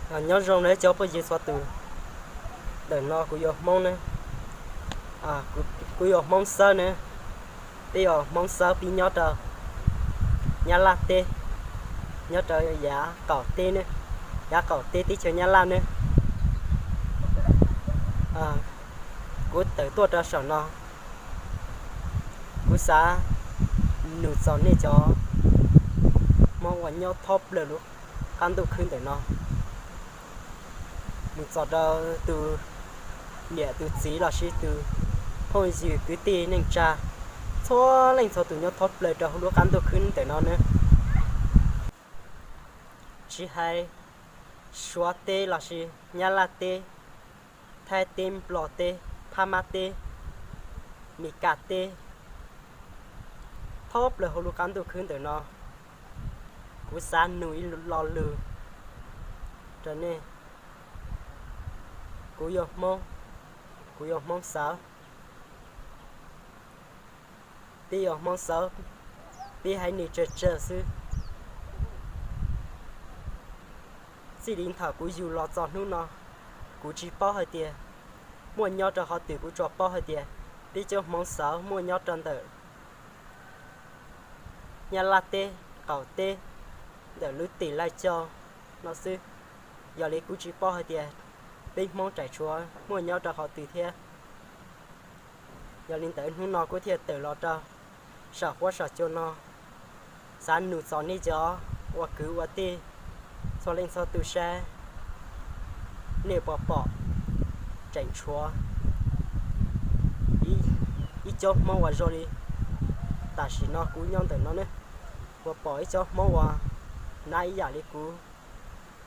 Nyob zoo nawb cov phooj ywg txhua tus, ntawm no kuv yog Hmoob ne, kuv yog Hmoob Xawb ne, peb yog Hmoob Xawb pib nyob rau Nyab Laj teb, nyob rau yav qaum teb ne, yav qaum teb teb chaws Nyab Laj ne. Kuv tawm tuaj rau saum no, kuv xav nug txog nej cov Hmoob uas nyob thoob plaws lub qab ntuj khwb ntawm no, mus txog rau tus niam tus txiv lossis tus phooj ywg kwv tij neej tsa, txhua leej txhua tus nyob thoob plaws rau hauv lub qab ntuj khwb ntawm no ne, tsis hais Suav teb lossis Nyab Laj teb, Thaib teb, Nplog teb, Phab Mab teb, Mes Kas teb, thoob plaws hauv lub qab ntuj khwb ntawm no, kuv xav nug ib lo lus rau nej. Kuv yog Hmoob, kuv yog Hmoob Xawb. Peb yog Hmoob Xawb, peb haiv neeg tsawg tsawg xwb. Txij li thaum kuv yug los txog hnub no, kuv tsis paub hais tias muaj nyob rau qhov twg, kuv tsuas paub hais tias peb cov Hmoob Xawb muaj nyob rau ntawm Nyab Laj teb, qaum teb, ntawm lub tim Laij Coj no xwb. Yog li kuv tsis paub hais tias peb Hmoob tseem tshuav muaj nyob rau qhov twg thiab. Yog li ntawd hnub no kuv thiaj tawm los rau saum huab saum cua no, xav nug txog nej cov ua kwv ua tij txhua leej txhua tus saib, nej puas pom tseem tshuav ib cov Hmoob uas zoo li tam sim no kuv nyob ntawm no ne? Puas pom ib cov Hmoob uas hnav ib yam li kuv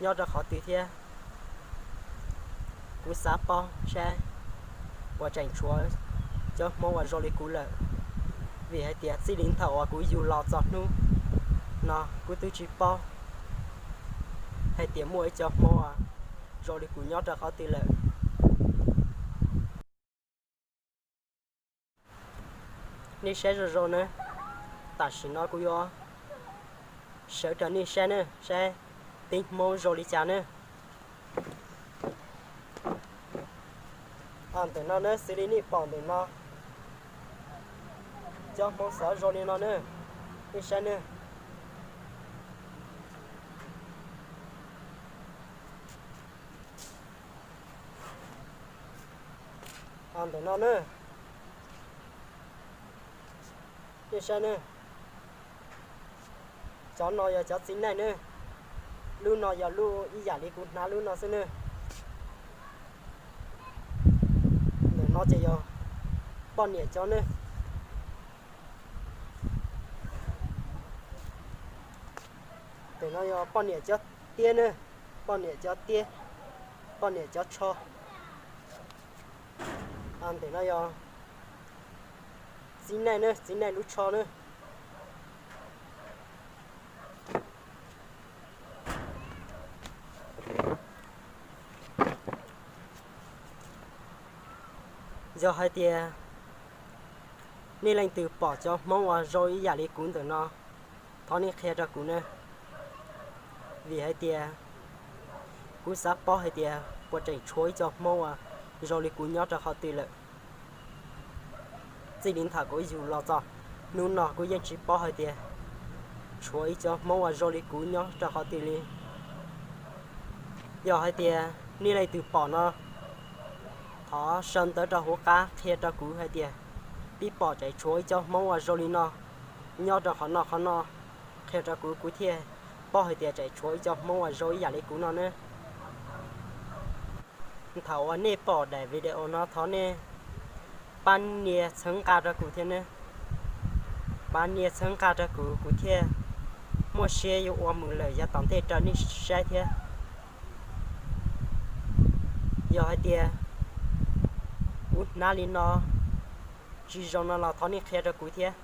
nyob rau qhov twg thiab? Kuv xav paub saib puas tseem tshuav cov Hmoob uas zoo li kuv lawm, vim hais tias txij li thaum uas kuv yug los txog hnub no kuv twb tsis paub hais tias muaj ib cov Hmoob uas zoo li kuv nyob rau qhov twg lawm. Nej saib zoo zoo nawb, tam sim no kuv yuav sawv rau nej saib ne, saib peb Hmoob zoo li cas ne. Ntawm no ne, xws li nej pom ntawm no, cov Hmoob Xawb zoo li no ne, nej saib ne. Ntawm no ne, nej saib ne, cov no yog cov txiv neej ne, lub no yog lub ib yam li kuv hnav lub no xwb ne. Ntawm no ces yog poj niam cov ne. Ntawm no yog poj niam cov tiab ne, poj niam cov tiab, poj niam cov tsho. Ntawm no yog txiv neej ne, txiv neej lub tsho ne. Yog hais tias nej leej twg pom cov Hmoob uas zoo ib yam li kuv ntawm no, thov nej qhia rau kuv ne, vim hais tias kuv xav paub hais tias puas tseem tshuav ib co Hmoob uas zoo li kuv nyob rau qhov twg lawm. Txij li thaum kuv yug los txog hnub no kuv yeej tsis paub hais tias tshuav ib co Hmoob uas zoo li kuv nyob rau qhov twg li. Yog hais tias nej leej twg pom no, thov sau ntawv rau hauv qab qhia rau kuv hais tias peb pom tseem tshuav ib co Hmoob uas zoo li no nyob rau qhov no qhov no, qhia rau kuv, kuv thiaj paub hais tias tseem tshuav ib co Hmoob uas zoo ib yam li kuv no ne. Thaum uas nej pom daim video no thov nej pab nias txhawb nqa rau kuv thiab ne. Pab nias txhawb nqa rau kuv, kuv thiaj muaj siab yuav ua mus lawm yav tom ntej rau nej saib thiab. Yog hais tias kuv hnav li no tsis zoo no los thov nej qhia rau kuv thiab,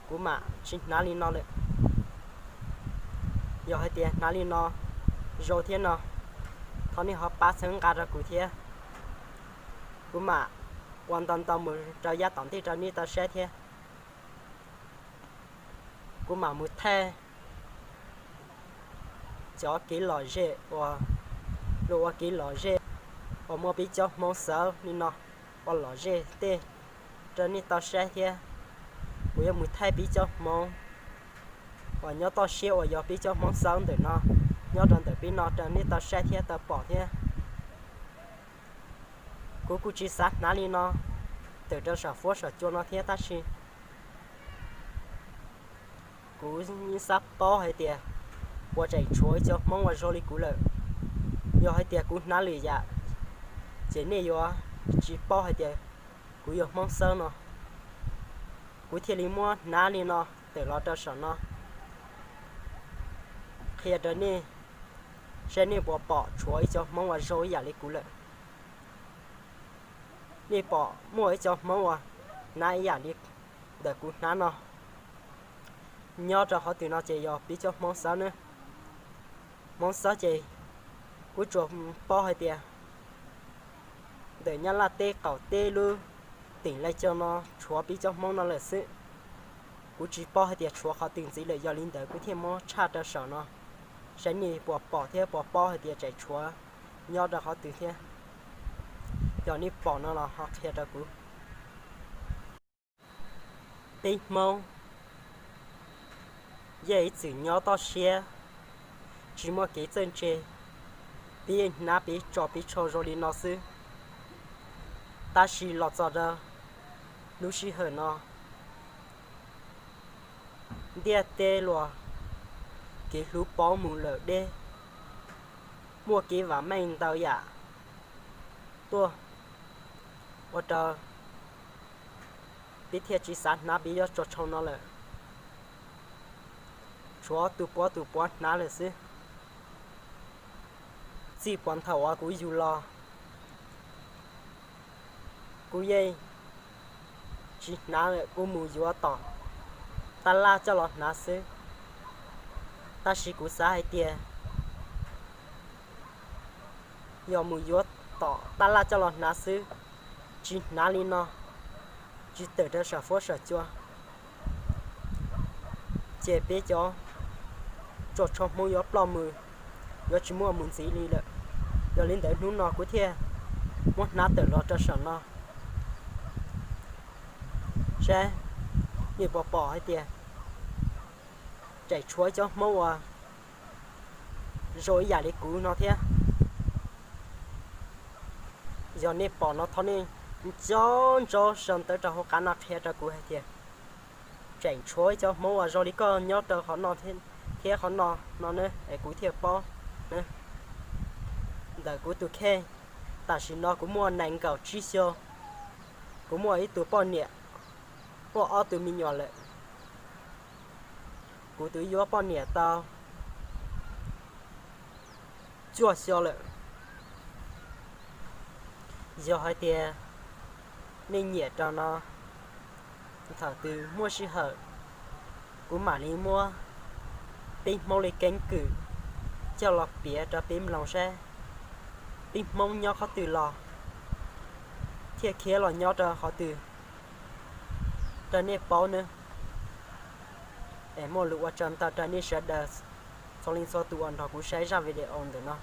kuv mam tsis hnav li no lawm. Yog hais tias hnav li no zoo thiab no, thov nej ho pab txhawb nqa rau kuv thiab, kuv mam ua ntau ntau mus rau yav tom ntej rau nej tau saib thiab. Kuv mam mus thaij cov kev lom zem uas luag ua kev lom zem uas muaj pib caub Hmoob Xawb li no ua lom zem tej rau nej tau saib thiab. Kuv yuav mus thaij pib caub Hmoob uas nyob toj siab uas yog pib caub Hmoob Xawb ntawm no nyob rau ntawm peb no rau nej tau saib thiab tau pom thiab. Kuv kuj tsis xav hnav li no tawm rau saum fuab saum cua no thiab tab sis kuv yeej xav paub hais tias puas tseem tshuav ib co Hmoob uas zoo li kuv lawm. Yog hais tias kuv hnav lwm yam ces nej yuav tsis paub hais tias kuv yog Hmoob Xawb no. Kuv thiaj li muab hnav li no tawm los rau saum no qhia rau nej saib nej puas pom tshuav ib co Hmoob uas zoo ib yam li kuv lawm. Nej pom muaj ib co Hmoob uas hnav ib yam li ntawm kuv hnav no nyob rau qhov twg no ces yog pib caub Hmoob Xawb nawb. Hmoob Xawb ces kuv tsuas paub hais tias ntawm Nyab Laj teb qaum teb lub teem Lais Cau no tshuav pib caub Hmoob no lawm xwb. Kuv tsis paub hais tias tshuav qhov twg ntxiv lawm, yog li ntawd kuv thiaj muab tshaj rau saum no saib nej puas pom thiab puas paub hais tias tseem tshuav nyob rau qhov twg thiab. Yog nej pom no los ho qhia rau kuv. Peb Hmoob yeej ib txwm nyob toj siab, tsis muaj kev txawj ntse, peb yeej hnav peb tso peb tsho zoo li no xwb. Tab sis los txog rau lub sij hawm no, ntiaj teb luag kev hlub paub mus lawm deb, muaj kev vam meej ntau yam tuaj ua rau peb thiaj tsis xav hnav peb yuav tso tsho no lawm. Tshuav tus puav tus puav hnav lawm xwb. Txij puag thaum uas kuv yug los, kuv yeej tsis hnav lawm, kuv mus yuav tom tab laj coj los hnav xwb. Tab sis kuv xav hais tias yog mus yuav tom tab laj coj los hnav xwb, tsis hnav li no, tsis tawm rau saum fuab saum cua, ces peb cov tso tsho Hmoob yuav ploj mus, yuav tsis muaj mus ntxiv li lawm. Yog li ntawd hnub no kuv thiaj muab hnav tawm los rau saum no saib nej puas pom hais tias tseem tshuav cov Hmoob uas zoo ib yam li kuv no thiab. Yog nej pom no thov nej nco ntsoov sau ntawv rau hauv qab no qhia rau kuv hais tias tseem tshuav cov Hmoob uas zoo li koj nyob rau qhov no thiab qhov no no na es kuv thiaj paub na. Ntawm kuv tus kheej, tam sim no kuv muaj nees nkaum tsib xyoo, kuv muaj ib tug poj niam, muaj ob tug me nyuam lawm. Kuv twb yuav poj niam tau cuaj xyoo lawm. Yog hais tias nej nyiam rau no, thaum twg muaj sij hawm kuv mam li muab peb Hmoob li keeb kwm coj los piav rau peb mloog saib peb Hmoob nyob qhov twg los thiaj khiav los nyob rau qhov twg rau nej paub nawb. Es muaj lus ua tsaug ntau rau nej sawv daws txhua leej txhua tus uas nrog kuv saib zaj video ntawm no.